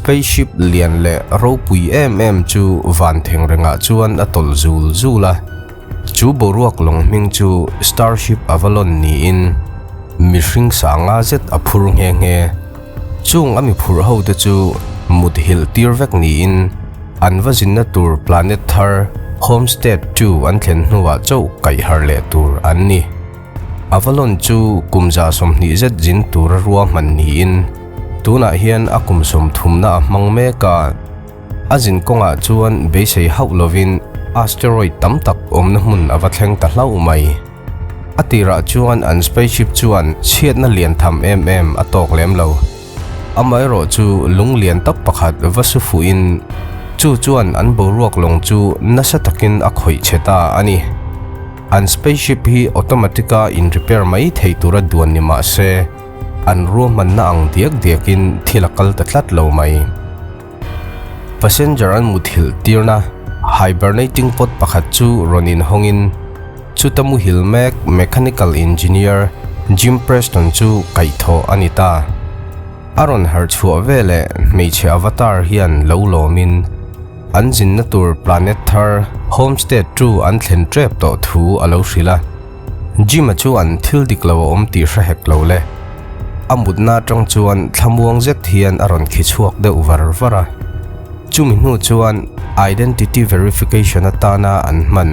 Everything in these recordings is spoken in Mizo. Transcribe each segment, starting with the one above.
Spaceship lian leh ropui em em chu van thengrengah chuan a tawlh zul zul a. Chu boruak lawng hming chu Starship Avalon niin mihring sanga zet a phur nghe nghe. Chung a mi phurh ho te chu muthilh tir vek niin an va zinna tur planet thar Homestead 2 an thlen hnuah chauh kaih harh leh tur an ni. Avalon chu kum 20 zet zin tura ruahman niin tunah hian a kum 30na a hmang mek a. A zin kawngah chuan beisei hauh lovin asteroid tam tak awmna hmun a va thleng ta hlauh mai. A tirah chuan an spaceship chuan chhiatna lian tham em em a tawk lem lo. Amaherawh chu lung lian tak pakhat va su fuhin chu chuan an boruak lawng chu nasa takin a khawih che ta a ni. An spaceship hi automatic-a in repair mai thei tura duan ni mah se, an ruahmanna ang diak diakin thil a kal ta tlat lo mai. Passenger an muthilh tirna hibernating pod pakhat chu rawn inhawngin chuta muhil mek mechanical engineer Jim Preston chu kaihthawh a ni ta. A rawn harh chhuah veleh hmeichhe avatar hian lo lawmin an zinna tur planet thar Homestead 2 an thlen tep tawh thu a lo hrilh a. Jim-a chuan thil dik lo a awm tih hre hek lo le. A mutna atang chuan thlamuang zet hian a rawn khi chhuak deuh var var a. Chumi hnu chuan identity verification atana an hman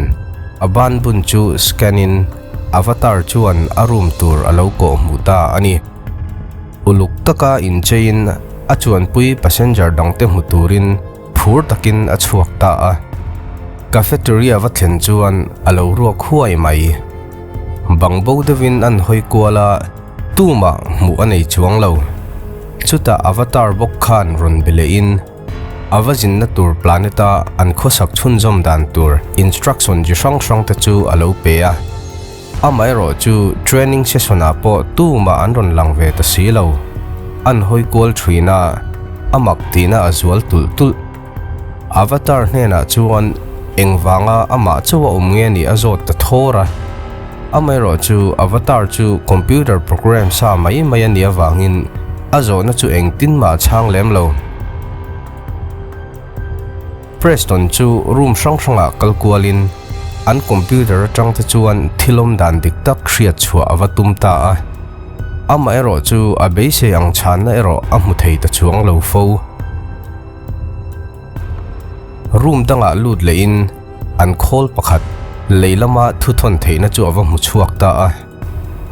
a ban bun chu scan in avatar chuan a room tur a lo kawh hmuh ta a ni. Uluk taka incheiin a chuanpui passenger dangte hmu turin phur takin a chhuak ta a. Cafeteria va thlen chuan a lo ruak huai mai. Bang bo deuhin an hawi kual a, tumah hmuh a nei chuang lo. Chutah Avatar bawk khan rawn be lehin a va zinna tur planet a an khawsak chhunzawm dan tur instruction chi hrang hrang te chu a lo pe a. Amaherawh chu training session ah pawh tumah an rawn lang ve ta si lo. An hawi kual thin a, a mak tihna a zual tulh tulh. Avatar hnenah chuan engvanga amah chauh a awm nge nih a zawt ta thawr a. Amaherawh chu Avatar chu computer program sa mai mai a nih avangin a zawhna chu engtin mah a chhang lem lo. Preston chu room hrang hrangah kal kualin an computer atang te chuan thil awm dan dik tak hriat chhuah a va tum ta a. Amaherawh chu a beisei ang chhanna erawh a hmu thei ta chuang lo fo. Room dangah lut lehin an khawl pakhat lei lama thuthawn theihna chu a va hmu chhuak ta a.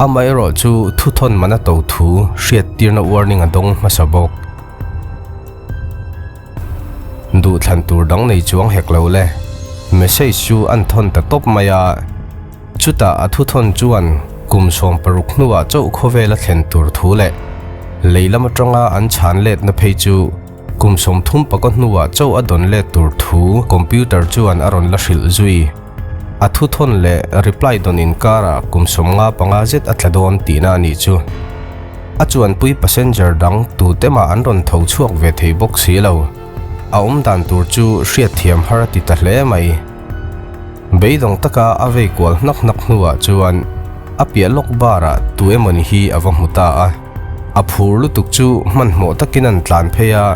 Amaherawh chu thuthawn mana to thu hriattirna warning a dawng hmasa bawk. Duhthlan tur dang nei chuang hek lo le. Message chu an thawn ta tawp mai a. Chutah a thuthawn chuan kum 60 hnuah chauh khawvel a thlen tur thu leh lei lam atanga an chhan letna phei chu kum 35 hnuah chauh a dawn let tur thu computer chuan a rawn la hrilh zui. A thuthawn leh reply dawn inkarah kum 55 zet a tla dawn tihna a nih chu. A chuanpui passenger dang tute mah an rawn tho chhuak ve thei bawk si lo. A awm dan tur chu hriatthiam har a ti ta hle mai. Beidawng taka a vei kual hnak hnak hnuah chuan a piah lawk bar-ah tu emawni hi a va hmu ta a. A phur lutuk chu hmanhmawh takin an tlan phei a,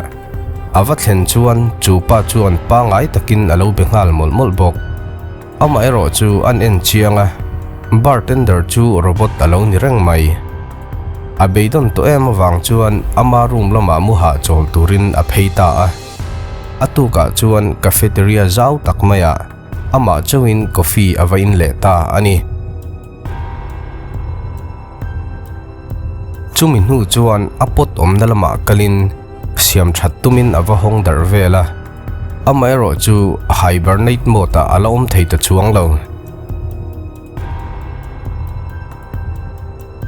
a va thlen chuan chu pa chuan pangngai takin a lo be nghal mawlh mawlh bawk. Amaherawh chu an en chiang a, bartender chu robot a lo ni reng mai. A beidawn tawh em avang chuan ama room lamah mu hahchawl turin a phei ta a. A tukah chuan cafeteria zau tak maiah amah chauhin coffee a va in leh ta a ni. Chumi hnu chuan a pot awmna lamah kalin siam that tumin a va hawng darh vel a. Amaherawh chu hibernate mode ah a la awm thei ta chuang lo.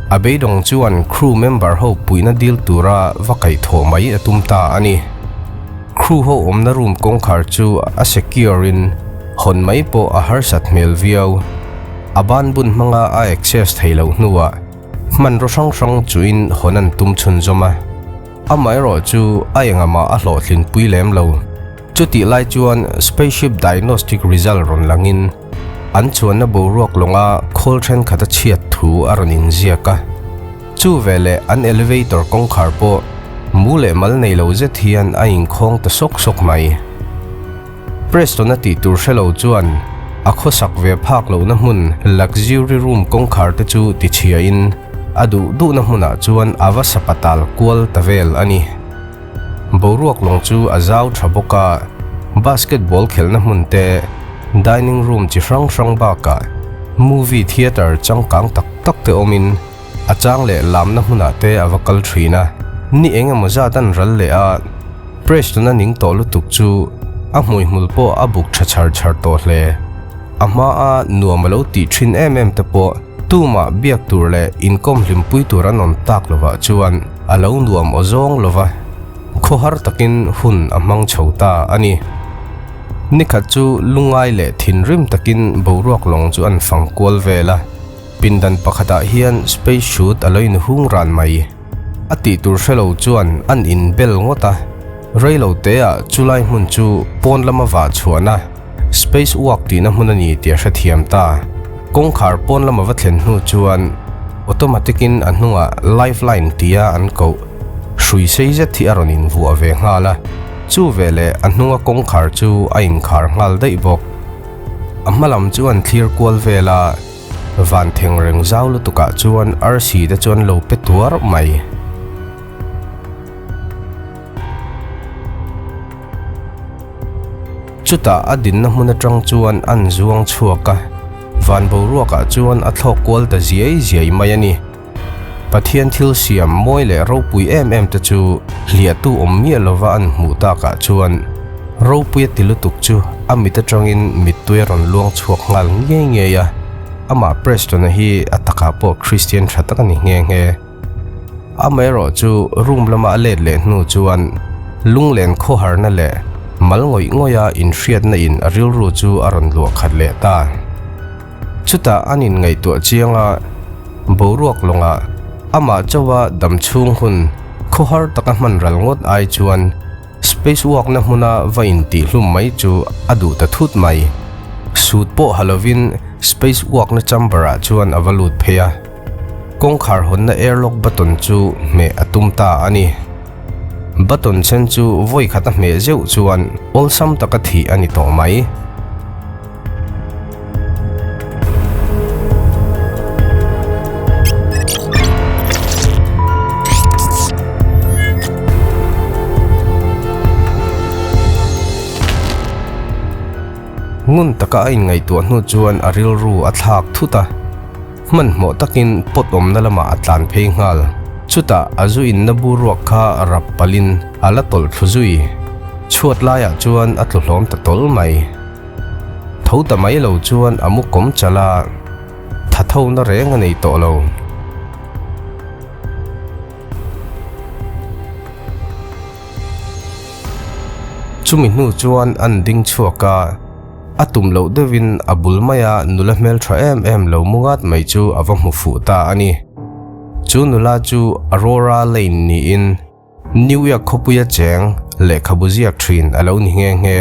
A beidawng chuan crew member ho puihna dil tura va kaihthawh mai a tum ta a ni. Crew ho awmna room kawngkhar chu a secure in hawn mai pawh a harsat hmel viau. A ban bun hmanga a access thei loh hnuah hmanraw hrang hrang chuin hawn an tum chhunzawm a. Amaherawh chu a engahmah a hlawhtlinpui lem lo. Chutih lai chuan spaceship diagnostic result rawn langin an chuanna boruak lawnga khawl thenkhat a chhiat thu a rawn inziak a. Chu veleh an elevator kawngkhar pawh Mu leh mal nei lo zet hian a inkhawng ta sawk sawk mai. Preston-a tih tur hre lo chuan a khawsak ve phak lohna hmun luxury room kawngkhar te chu tichhiain a duh duhna hmunah chuan a va sapatal kual ta vel a ni. Boruak lawng chu a zau tha bawk a, basketball khelhna hmun te, dining room chi hrang hrang bakah movie theatre changkang tak tak te awmin a chang leh lamna hmunah te a va kal thin a. Ni eng emaw zat an ral leh a, Preston-a ning tawh lutuk chu a hmuihmul pawh a buk tha chhar chhar tawh hle. A hmaa nuam a lo tih thin em em te pawh tumah biak tur leh inkawm hlimpui tur an awm tak lovah chuan a lo nuam aw zawng lova, khawhar takin hun a hmang chho ta a ni. Nikhat chu lungai leh thinrim takin boruak lawng chu an fang kual vel a. Pindan pakhatah hian space suit a lo inhung ran mai. A tih tur hre lo chuan an inbel ngawt a, rei lo teah chulai hmun chu pawn lama vah chhuahna space walk tihna hmun a ni tih a hrethiam ta. Kawngkhar pawn lama va thlen hnu chuan automatic in a hnungah life line tia an koh hrui sei zet hi a rawn invuah ve nghal a, chu veleh a hnunga kawngkhar chu a inkhar nghal daih bawk. A hma lam chu an thlir kual vel a. Van theng reng zau lutukah chuan arsi te chuan lo pe tuar mai. Chutah a dinna hmun atang chuan an zuang chhuak a, van boruakah chuan a thlawk kual ta ziai ziai mai a ni. Pathian thil siam mawi leh ropui em em te chu hliahtu awm miah lova an hmuh takah chuan ropuia ti lutuk chu a mit atangin mittui a rawn luang chhuak nghal ngei ngei a, amah Preston-a hi a takah pawh Kristian tha tak a ni nghe nghe. Amaherawh chu room lama a let leh hnu chuan lunglen khawharna leh mal ngawih ngawiha inhriatna in a rilru chu a rawn luah khat leh ta. Chutah an inngaihtuah chiang a, boruak lawngah amah chauha dam chhung hun khawhar taka hman ral ngawt ai chuan space walk-na hmuna va intihhlum mai chu a duh ta thut mai. Suit pawh ha lovin space walk-na chamber-ah chuan a va lut phei a, kawngkhar hawnna airlock button chu hmeh a tum ta a ni. Button sen chu vawi khat a hmeh zeuh chuan awlsam taka thih a ni tawh mai. Ngun taka a inngaihtuah hnu chuan a rilru a thlak thut a, hmanhmawh takin pot awmna lamah a tlan phei nghal. Chutah a zu inna buruak kha rap palhin a la tawlh thlu zui. Chhuat laiah chuan a tlu hlawm ta tawl mai. Tho ta mai lo chuan a mu kawm chalh a, tha tho na reng a nei tawh lo. Chumi hnu chuan an ding chhuak a, a tum loh deuhin a bul maia nula hmeltha em em lo mu ngat mai chu a va hmu fuh ta a ni. Chu nula chu Aurora Lane niin, New York khawpuia cheng lehkhabu ziak thin a lo ni nghe nghe.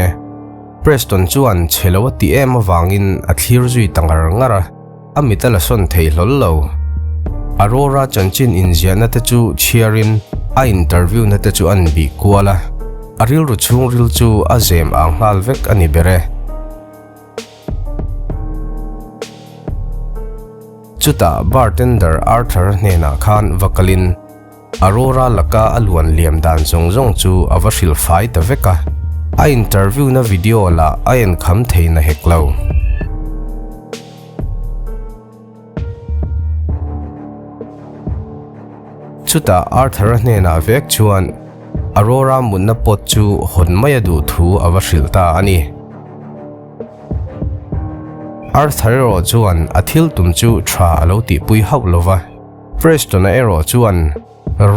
Preston chuan chhe lo a tih em avangin a thlir zui ta ngar ngar a, a mit a la sawn thei hlawl lo. Aurora chanchin inziahna te chu chhiarin a interview na te chu an bih kual a, a rilru chhungril chu a zem ang nghal vek a ni ber e. Chutah bartender Arthur hnenah khan va kalin Aurora laka a luan liam dan zawng zawng chu a va hrilh fai ta vek a, a interview na video lah a en kham thei na hek lo. Chutah Arthur-a hnenah vek chuan Aurora mutna pot chu hawn mai a duh thu a va hrilh ta a ni. Arthur erawh chuan a thil tum chu tha a lo tihpui hauh lo va. Preston-a erawh chuan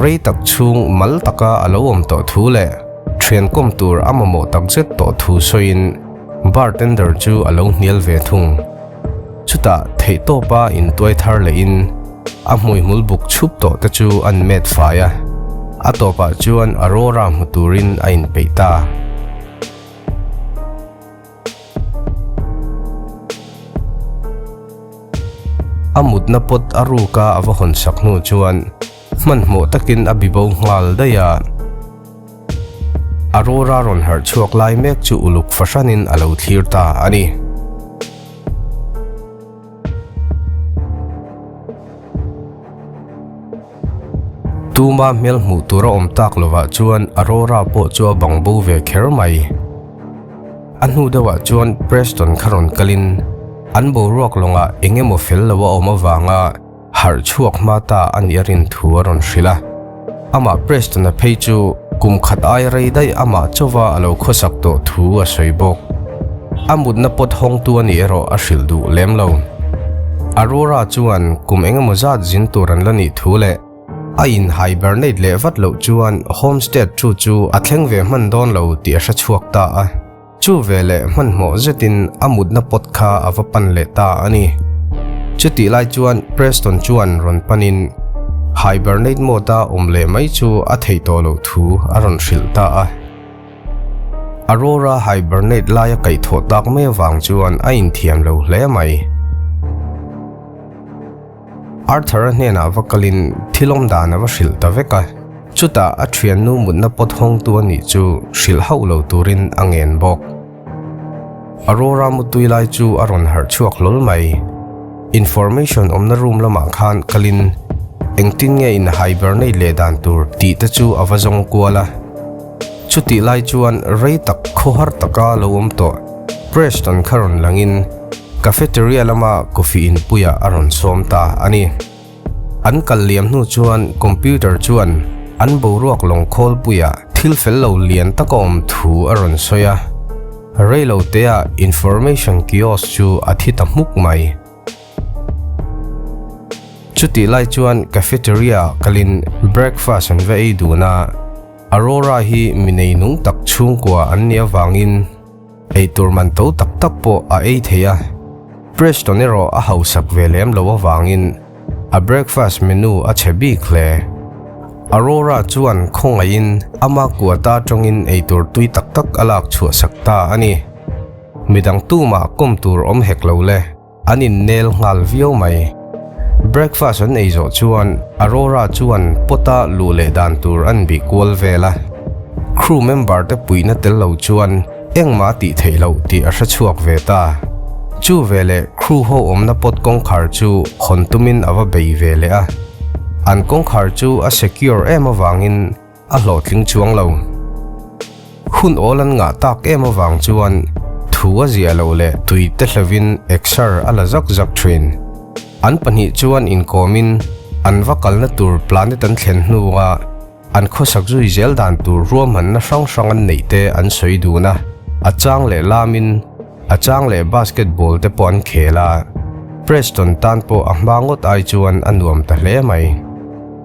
rei tak chhung mal taka a lo awm tawh thu leh thian kawm tur a mamawh tak zet tawh thu sawiin bartender chu a lo hnial ve thung. Chutah theihtawpa intuai thar lehin a hmuihmul buk chhup tawh te chu an met fai a, a tawpah chuan Aurora hmu turin a inpeih ta. A mutna pawt a ruka a va hawn sak hnu chuan hmanhmawh takin a bibo nghal daih a. Aurora rawn harh chhuak lai mek chu uluk fahranin a lo thlir ta a ni. Tuma hmel hmuh tur a awm tak lovah chuan Aurora pawh chu a bang bo ve kher mai. A hnu deuhah chuan Preston kha rawn kalin an boruak lawngah eng emaw fel lo a awm avanga harh chhuak hma ta a nih a rin thu a rawn hrilh a. Amah Preston-a phei chu kum khat ai rei daih amah chauva a lo khawsak tawh thu a sawi bawk. A mutna pawt hawngtu a nih erawh a hrilh duh lem lo. Aurora chuan kum eng emaw zat zin tur an la nih thu leh a in hibernate leh vat loh chuan homestead thu chu a thleng ve hman dawn lo tih a hre chhuak ta a. Chu veleh hmanhmawh zetin a mutna pawt kha a va pan leh ta a ni. Chutih lai chuan Preston chuan rawn panin hibernate mode-a awm leh mai chu a theih tawh loh thu a rawn hrilh ta a. Aurora hibernate laia kaihthawh tak mai avang chuan a inthiam lo hle mai. Arthur-a hnenah va kalin thil awm dan a va hrilh ta vek a, chutah a thiannu mutna pawt hawngtu a nih chu hrilh hauh lo turin a ngen bawk. Aurora mutui lai chu a rawn harh chhuak hlawl mai. Information awmna room lamah khan kalin engtin nge in hibernate leh dan tur tih te chu a va zawng kual a. Chutih lai chuan rei tak khawhar taka lo awm tawh Preston kha rawn langin Cafeteria lama coffee inpuiah a rawn sawm ta a ni. An kal liam hnu chuan computer chuan an boruak lawng khawlpuiah thil fel lo lian taka awm thu a rawn sawi a. Reiloteah information kiosk chu a thi ta hmuk mai. Chutih lai chuan cafeteria kalin breakfast an va ei dun a, Aurora hi mi neinung tak chhungkua an nih avangin, Eitur man to tak tak pawh a ei thei a, Preston erawh a hausak ve lem lo avangin a breakfast menu a chhe bik hle. Aurora chuan khawngaihin ama kuata atangin eitur tui tak tak a lak chhuahsak ta a ni. Midang tumah kawm tur awm hek lo le. An innel nghal viau mai. Breakfast an ei zawh chuan Aurora chuan pawta luh leh dan tur an bih kual vel a. Crew member te puihna tel lo chuan engmah a tih theih loh tih a hre chhuak ve ta. Chu veleh crew ho awmna pawt kawngkhar chu hawn tumin a va bei ve leh a. An kawngkhar chu a secure em avangin A hlawhtling chuang lo. Hun awl an ngah tak em avang chuan thu a ziah loh leh tui te hlovin exer a la zak zak thin. An pahnih chuan inkawmin an va kalna tur planet an thlen hnua an khawsak zui zel dan tur ruahmanna hrang hrang an neih te an sawi dun a, a chang leh lamin a chang leh basketball te pawh an khel a, Preston tan pawh a hma ngawt ai chuan a nuam ta hle mai.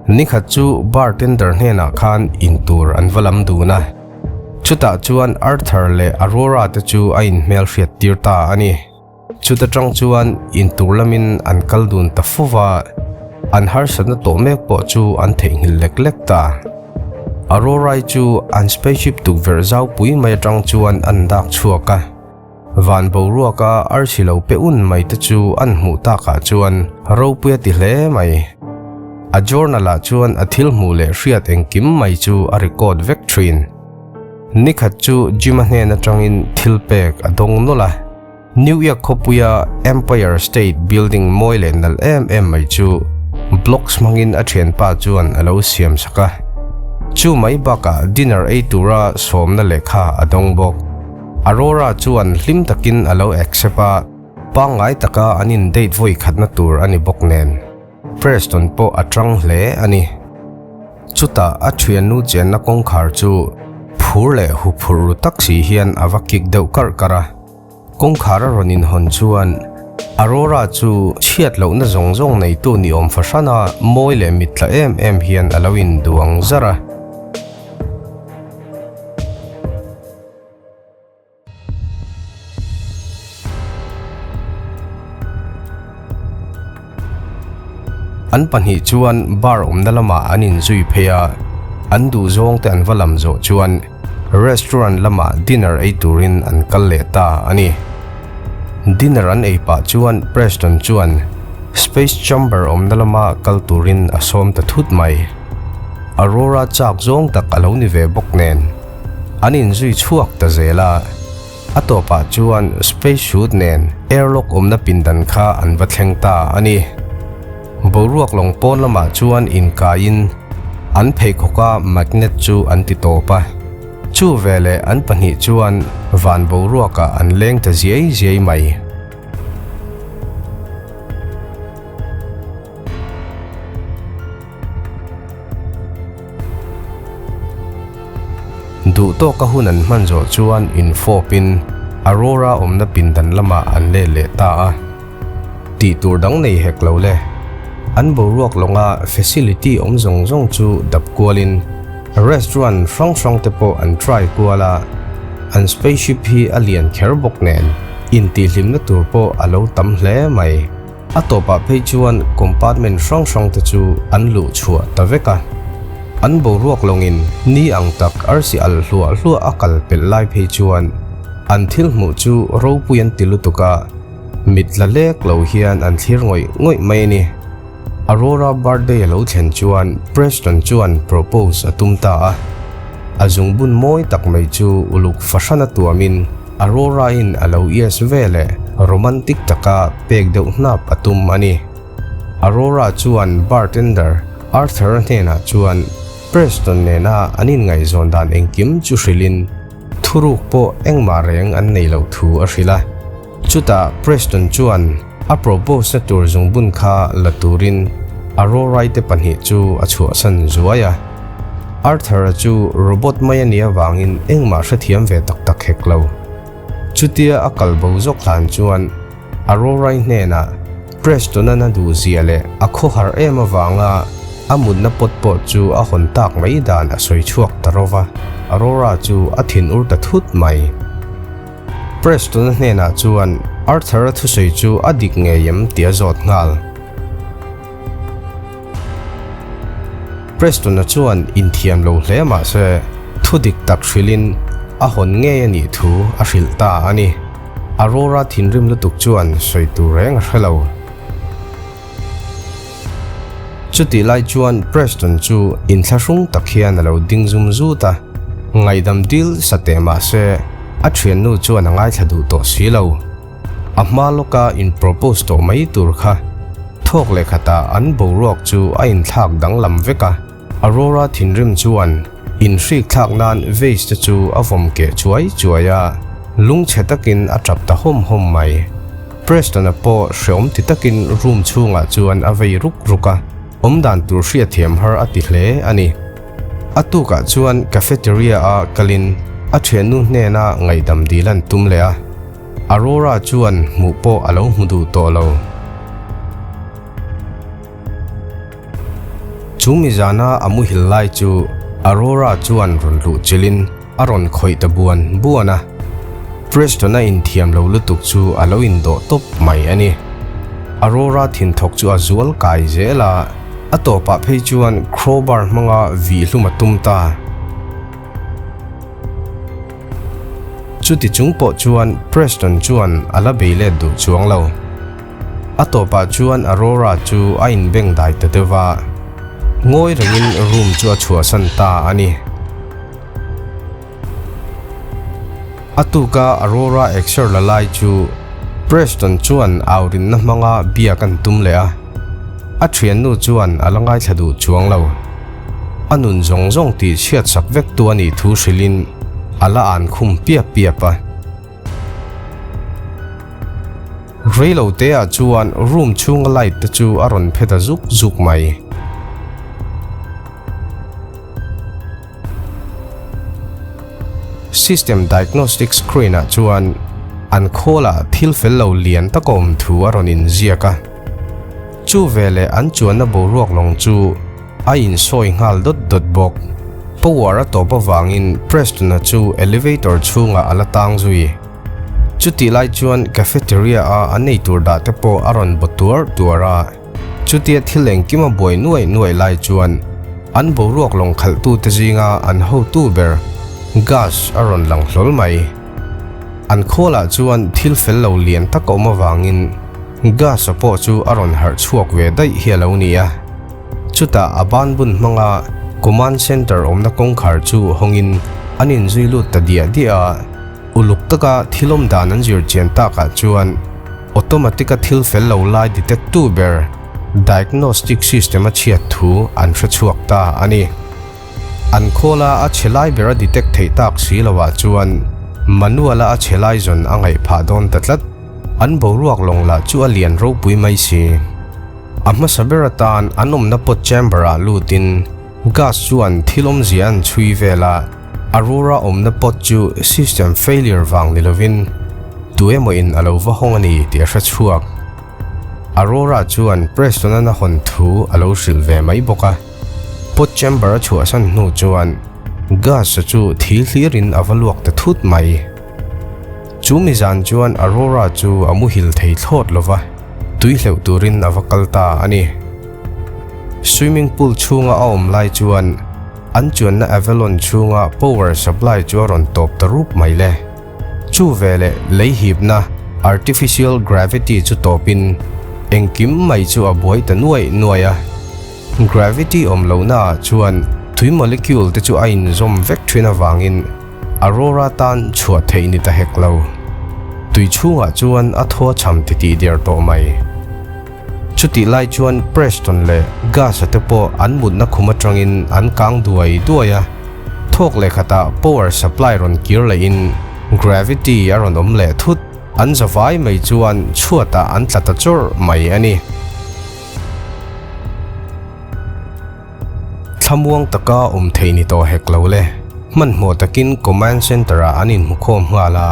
Nikhat chu bartender hnenah khan in tur an va lam dun a, chutah chuan Arthur leh Aurora te chu a inhmel hriat tir ta a ni. Chuta tang chuan in tur lamin an kal dun ta fo va, an harsatna tawh mek pawh chu an theihnghilh lek lek ta. Aurora-i chu an spaceship tukverh zaupui mai atang chuan an dak chhuak a. Van boruaka arsi lo pe un mai te chu an hmuh takah chuan ropui a ti hle mai. A journal ah chuan a thil hmuh leh hriat engkim mai chu a record vek thin. Nikhat chu Jim-a hnen atangin thil pek a dawng nawlh a. New York khawpuia Empire State Building mawi leh nalh em em mai chu blocks hmangin a thianpa chuan a lo siam sak a. Chu mai bakah dinner ei tura sawmna lehkha a dawng bawk. Aurora chuan hlim takin a lo accept a, pangngai taka an in date vawi khatna tur a ni bawk nen. Preston pawh a tang hle a ni. Chutah a thiannu chenna kawngkhar chu phur leh huphurh ru tak si hian a va kik deuh karh karh a. Kawngkhar a rawn inhawn chuan Aurora chu chhiat lohna zawng zawng neitu ni awm fahrana mawi leh mittla em em hian a lo induang zar a. An pahnih chuan bar awmna lamah an inzui phei a, an duhzawng te an va lam zawh chuan restaurant lamah dinner ei turin an kal leh ta a ni. Dinner an ei pah chuan Preston chuan space chamber awmna lama kal turin a sawm ta thut mai. Aurora chak zawng tak a lo ni ve bawk nen. An inzui chhuak ta zel a. A tawpah chuan space suit nen airlock awmna pindan kha an va thleng ta a ni. Boruak lawng pawn lamah chuan inkaiin an pheikhawka magnet chu an ti tawp a. Chu veleh an pahnih chuan van boruakah an leng ta ziai ziai mai. Duh tawka hun an hman zawh chuan infawpin Aurora awmna pindan lamah an let leh ta a. Tih tur dang nei hek lo le. An boruak lawnga facility awm zawng zawng chu dap kualin restaurant hrang hrang te pawh an try kual a, an spaceship hi a lian kher bawk nen intihhlimna tur pawh a lo tam hle mai. A tawpah phei chuan compartment hrang hrang te chu an luh chhuah ta vek a. An boruak lawngin ni ang tak arsi alh hluah hluah a kal pelh lai phei chuan an thil hmuh chu ropui an ti lutuk a, mit la lek lo hian an thlir ngawih ngawih mai a ni. Aurora birthday a lo thlen chuan Preston chuan propose a tum ta a. A zungbun mawi tak mai chu uluk fahran a tuamin Aurora-in a lo yes veleh romantic taka pek deuh hnap a tum a ni. Aurora chuan bartender Arthur-a hnenah chuan Preston nena an inngaihzawn dan engkim chu hrilhin thuruk pawh engmah reng an nei loh thu a hrilh a. Chutah Preston chuan a propose-na tur zungbun kha la turin Aurora-i te pahnih chu a chhuahsan zuai a. Arthur-a chu robot mai a nih avangin engmah hrethiam ve tak tak hek lo. Chutia a kal bo zawk hlan chuan Aurora-i hnenah Preston-a na duh zia leh a khawhar em avanga a mutna pawt pawh chu a hawn tak mai dan a sawi chhuak ta ro va, Aurora chu a thinur ta thut mai. Preston-a hnenah chuan Arthur-a thusawi chu a dik ngei em tih a zawt nghal. Preston-a chuan inthiam lo hle mah se thu dik tak hrilhin a hawn ngei a nih thu a hrilh ta a ni. Aurora thinrim lutuk chuan sawi tur reng a hre lo. Chutih lai chuan Preston chu inthlahrung tak hian a lo ding zum zut a, ngaihdam dil sa teh mah se a thiannu chuan a ngaithla duh tawh si lo. A hma lawka in propose tawh mai tur kha thawk leh khatah an boruak chu a inthlak danglam vek a, Aurora thinrim chuan inhrik thlak nan vase te chu a vawm keh chuai chuai a, lungchhe takin a tap ta hawm hawm mai. Preston-a pawh hreawm ti takin room chhungah chuan a vei ruk ruk a, awmdan tur hriatthiam har a ti hle a ni. A tukah chuan cafeteria-a kalin a thiannu hnena ngaihdam dil an tum leh a. Aurora chuan hmuh pawh a lo hmu duh tawh lo. Chu mizana a muhil lai chu Aurora chuan rawn luh chilhin a rawn khawih ta buan buan a. Preston-a inthiam lo lutuk chu a lo indawh tawp mai a ni. Aurora thinthawk chu a zual kai zel a, a tawpah phei chuan crowbar hmanga vihhlum a tum ta. Chuti chung pawh chuan Preston chuan a la bei let duh chuang lo. A tawpah chuan Aurora chu a inbeng dai ta deuh va, ngawi rengin room chu a chhuahsan ta a ni. A tuka Aurora exer la lai chu Preston chuan aurinna hmanga biak an tum leh a. A thiannu chuan a la ngaithla duh chuang lo. A nun zawng zawng tih chhiat sak vek tu a nih thu hrilhin a la an khum piap piap a. Reilo te ah chuan room chhunga light te chu a rawn phe ta zuk zuk mai. System diagnostic screen ah chuan an khawlah thil fel lo lian tak a awm thu a rawn inziak a. Chu veleh an chuanna boruak lawng chu a insawi nghal dawt dawt bawk. Power a tawp avangin Preston-a chu elevator chhungah a la tang zui. Chutih lai chuan cafeteria-a an eitur dah te pawh a rawn baw tuar tuar a. Chutia thil engkim a buai nuaih nuaih lai chuan an boruak lawng khalhtute zinga an hotu ber Gus a rawn lang hlawl mai. An khawlah chuan thil fel lo lian tak a awm avangin Gus-a pawh chu a rawn harh chhuak ve daih hi a lo ni a. Chutah a ban bun hmanga Command Center awmna kawngkhar chu hawngin An inzui lut ta diah diah a, uluk taka thil awm dan an zir chian takah chuan automatic-a thil fel lo lai detect tu ber diagnostic system a chhiat thu an hre chhuak ta a ni. An khawla a chhe lai ber a detect theih tak si loah chuan manual-a a chhe lai zawn a ngaih phah dawn ta tlat. An boruak lawng lah chu a lian ropui mai si. A hmasa ber atan an awmna pot chamber-ah lutin gas chuan thil awmzia an chhui vel a, Aurora awmna pot chu system failure vang ni lovin tu emaw in a lo va hawng a ni tih a hre chhuak. Aurora chuan Preston-a'n a hawn thu a lo hrilh ve mai bawk a. Pot chamber a chhuahsan hnu chuan gas-a chu thi hlirin a va luak ta thut mai. Chu mi zan chuan Aurora chu a muhil thei thlawt lo va, tui hleuh turin a va kal ta a ni. Swimming pool chhunga a awm lai chuan an chuanna Avalon chhunga power supply chu a rawn tawp ta rup mai le. Chu veleh lei hipna, artificial gravity, chu tawpin engkim mai chu a buai ta nuaih nuaih a. Gravity awm lohnaah chuan tui molecule te chu a inzawm vek thin avangin Aurora tan chhuah theih ni ta hek lo. Tui chhungah chuan a thaw cham titih der tawh mai. Chutih lai chuan Preston leh Gus-a te pawh an mutna khum atangin an kang duai duai a, thawk leh khatah power supply rawn kir lehin gravity a rawn awm leh thut. An zavai mai chuan chhuatah an tla ta chawrh mai a ni. Thlamuang taka awm thei ni tawh hek lo le. Hmanhmawh takin Command Centre-ah an inhmukhawm nghal a,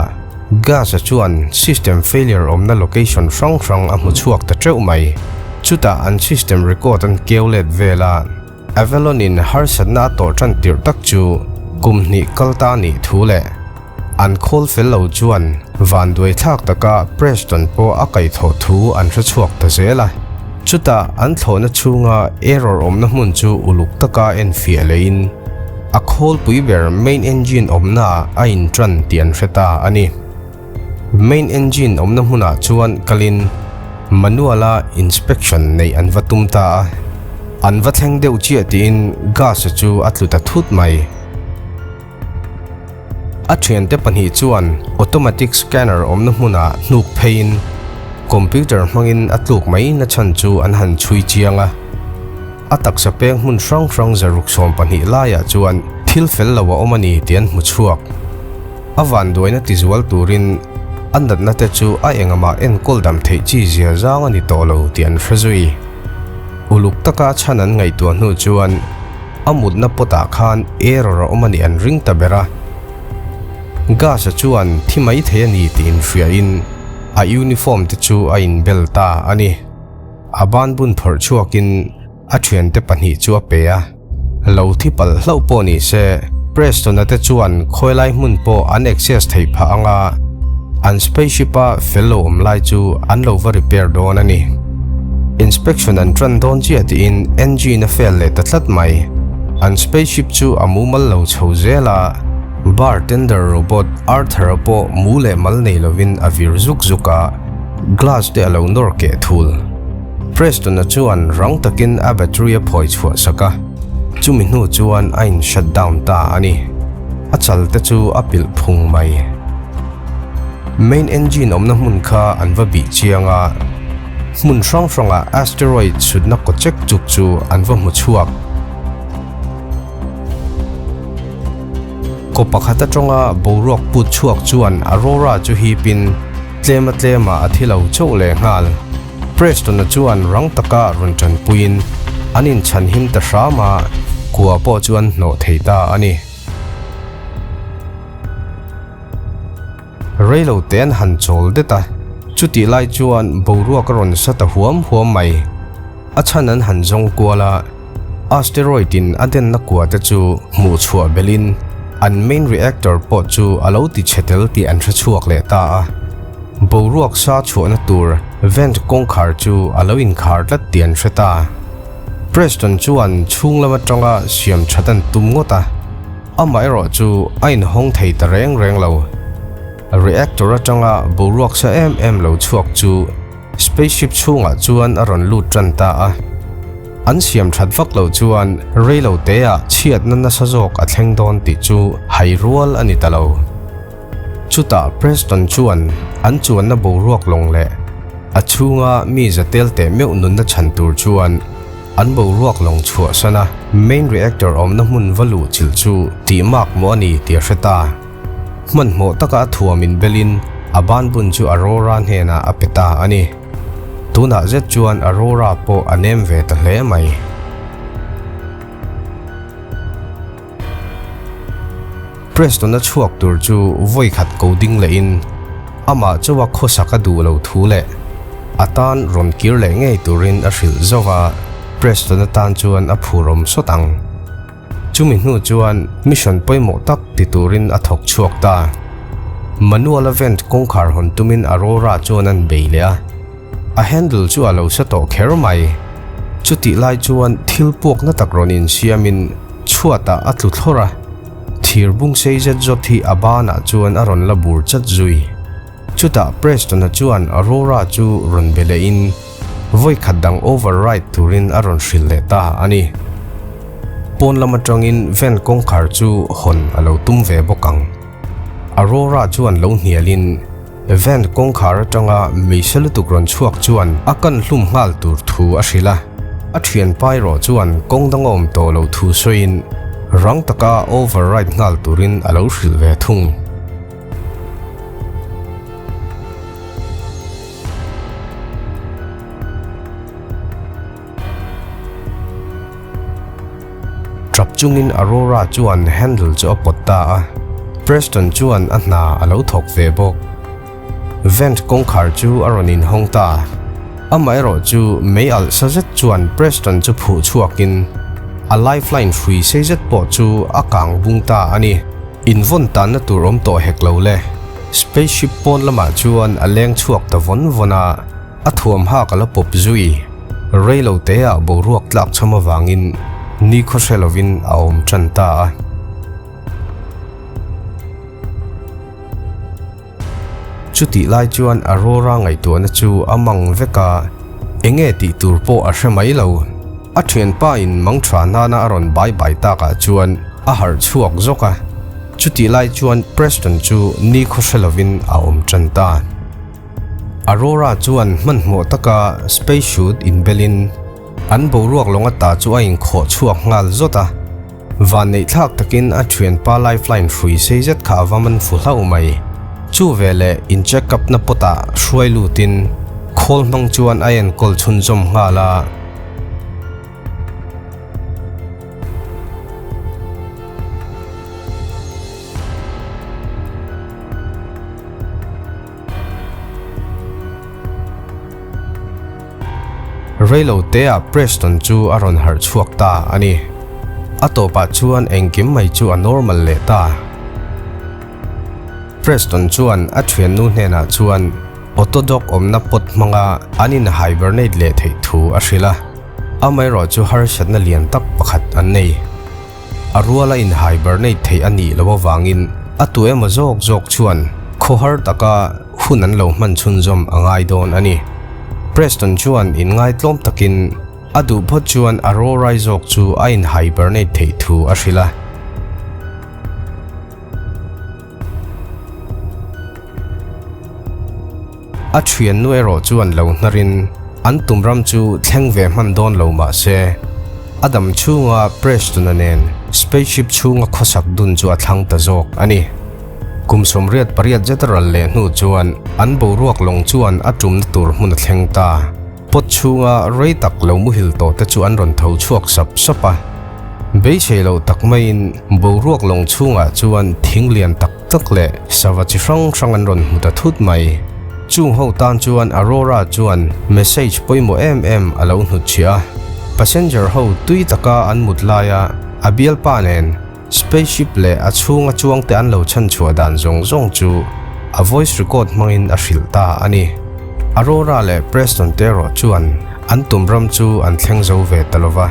Gas-a chuan system failure awmna location hrang hrang a hmu chhuak ta teuh mai. Chutah an system record an keu let vel a, Avalon-in harsatna a tawh tan tirh tak chu kum hnih kal ta nih thu leh an khawl fel lo chuan vanduai thlak taka Preston pawh a kaihthawh thu an hre chhuak ta zel a. Chutah an thlawhna chhunga error awmna hmun chu uluk taka enfiah lehin a khawlpui ber main engine awmnaah a intan tih an hre ta a ni. Main engine awmna hmunah chuan kalin manual-a inspection neih an va tum ta a. An va thleng deuh chiah tiin gas-a chu a tlu ta thut mai. A thiante pahnih chuan automatic scanner awmna hmunah hnuk pheiin computer hmangin a tluk mai na chhan chu an han chhui chiang a. A taksa peng hmun hrang hrang zaruk 12 laiah chuan thil fel lo a awm a ni tih an hmu chhuak. A vanduaina tizual turin a natna te chu a engama enkawl dam theih chi zia zang a ni tawh lo tih an hre zui. Uluk taka chhan an ngaihtuah hnu chuan A mutna potah khan error a awm a nih an ring ta ber a. Gas-a chuan thi mai thei a ni tih inhriain a uniform te chu a inbel ta a ni. A banbun phawrh chhuakin a thiante pahnih chu a pe a. Lo thi palh hlauh pawh ni se, Preston-a te chuan khawilai hmun pawh an access theih phah ang a, an spaceship-a fel lo awm lai chu an lo va repair dawn a ni. Inspection an tan dawn chiah tiin engine a fail leh ta tlat mai. An spaceship chu a mumal lo chho zel a, bartender robot Arthur-a pawh mu leh mal nei lovin a vir zuk zuk a, glass te a lo nawr keh thul. Preston-a chuan rang takin a battery a phawi chhuah sak a, chumi hnu chuan a in shut down ta a ni. A chal te chu a pilh phung mai. Main engine awmna hmun kha an va bih chiang a, hmun hrang hrangah asteroid chhutna kaw chek chuk chu an va hmu chhuak. Kaw pakhat atanga boruak put chhuak chuan Aurora chu hipin tlema tlema a thi lo chauh leh nghal. Preston-a chuan rang taka rawn tanpuiin an inchhanhim ta hram a, kua pawh chu an hnawh thei ta a ni. Reilo te an han chawl det a, chutih lai chuan boruak a rawn sa ta huam huam mai. A chhan an han zawng kual a, asteroid in a denna kua te chu hmuh chhuah belhin an main reactor pawh chu a lo ti chhe tel tih an hre chhuak leh ta a. Boruak sa chhuahna tur vent kawngkhar chu a lo inkhar tlat tih an hre ta. Preston chuan chhung lam atanga siam that an tum ngawt a. Amaherawh chu a inhawng thei ta reng reng lo. Reactor atanga boruak sa em em lo chhuak chu spaceship chhungah chuan a rawn lut tan ta a. An siam that vak loh chuan rei lo teah chhiatna nasa zawk a thleng dawn tih chu hai rual a ni ta lo. Chutah Preston chuan an chuanna boruak lawng leh a chhunga mi za tel teh meuh nunna chhan tur chuan an boruak lawng chhuahsan a main reactor awmna hmun va luh chilh chu tih mak maw a ni tih a hre ta. Hmanhmawh taka a thuam inbelin a banbun chu Aurora hnenah a pe ta a ni. Tunah zet chuan Aurora pawh a nem ve ta hle mai. Preston-a chhuak tur chu vawi khat ko ding lehin amah chauha khawsak a duh lo thu leh a tan rawn kir leh ngei turin a hrilh zauh a, Preston-a tan chuan a phurawm sawt ang. Chumi hnu chuan mission pawimawh tak ti turin a thawk chhuak ta. Manuel-a vent kawngkhar hawn tumin Aurora chuan an bei leh a. A handle chu a lo sa tawh kher mai. Chutih lai chuan thil puakna tak rawn insiamin chhuatah a tlu thlawr a, thir bung sei zet zawt hi a banah chuan a rawn la bur chat zui. Chutah Preston-a chuan Aurora chu rawn be lehin vawi khat dang override turin a rawn hrilh leh ta a ni. Pawn lam atangin van kawngkhar chu hawn a lo tum ve bawk ang. Aurora chuan lo hnialin Vent kawngkhar atanga meisa lutuk rawn chhuak chuan a kan hlum nghal tur thu a hrilh a, a thianpa erawh chuan kawng dang a awm tawh lo thu sawiin rang taka override nghal turin a lo hrilh ve thung. Tap chungin Aurora chuan handle chu a pawt ta a, Preston chuan a hna a lo thawk ve bawk. Vent kawngkhar chu a rawn inhawng ta. Amaherawh chu mei alh sa zet chuan Preston chu phuh chhuakin a lifeline hrui sei zet pawh chu a kang bung ta a ni. Invawn tanna tur awm tawh hek lo le. Spaceship pawn lamah chuan a leng chhuak ta vawn vawn a. A thuam hak a la pawp zui. Rei lo teah boruak tlak chham avangin nikhaw hre lovin a awm tan ta a. Chutih lai chuan Aurora ngaihtuahna chu a mang vek a, enge tih tur pawh a hre mai lo. A thianpa in mangtha nana a rawn bai bai takah chuan a harh chhuak zawk a. Chutih lai chuan Preston chu nikhaw hre lovin a awm tan ta. Aurora chuan hmanhmawh taka space suit inbelin an boruak lawng ata chu a inkhawh chhuak nghal zawt a. Vanneih thlak takin a thianpa lifeline hrui sei zet kha a va man fu hlauh mai. Chu veleh in check up na pot ah hruai lutin khawl hmang chuan a enkawl chhunzawm nghal a. Reilo teah Preston chu a rawn harh chhuak ta a ni. A tawpah chuan engkim mai chu a normal leh ta. Preston chuan a thiannu hnenah chuan Autodoc awmna pot hmanga an in hibernate leh theih thu a hrilh a, amaherawh chu harsatna lian tak pakhat an nei. A ruala in hibernate theih a nih loh avangin a tu emaw zawk zawk chuan khawhar taka hun an lo hman chhunzawm a ngai dawn a ni. Preston chuan inngaitlawm takin a duh phawt chuan a rawrai zawk chu a in hibernate theih thu a hrilh a. A thiannu erawh chuan lo hnarin an tum ram chu thleng ve hman dawn lo mah se, a dam chhunga Preston-a nen spaceship chhunga khawsak dun chu a thlang ta zawk a ni. Kum 88 zet a ral leh hnu chuan an boruak lawng chuan a tumna tur hmun a thleng ta. Pot chhunga rei tak lo muhil tawh te chu an rawn tho chhuak sap sap a. Beisei loh tak maiin boruak lawng chhungah chuan thing lian tak tak leh sava chi hrang hrang an rawn hmu ta thut mai. Chung ho tan chuan Aurora chuan message pawimawh em em a lo hnutchhiah a. Passenger ho tui taka an mut laia a bialpa nen spaceship leh a chhunga chuangte an lo chhanchhuah dan zawng zawng chu a voice record hmangin a hrilh ta a ni. Aurora leh Preston te erawh chuan an tum ram chu an thleng zo ve ta lova.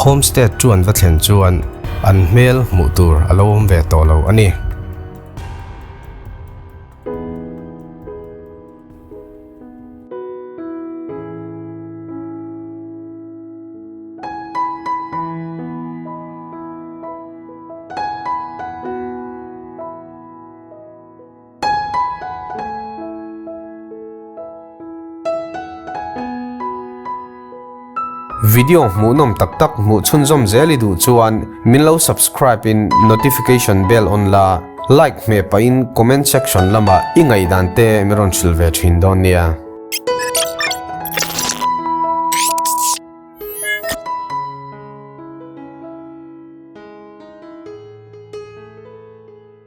Homestead chu an va thlen chuan an hmel hmuh tur a lo awm ve tawh lo a ni. Video hmuhnawm tak tak hmuh chhunzawm zel i duh chuan min lo subscribe in notification bell on la, like hmeh pahin comment section lamah i ngaihdan te min rawn hrilh ve thin dawn nia.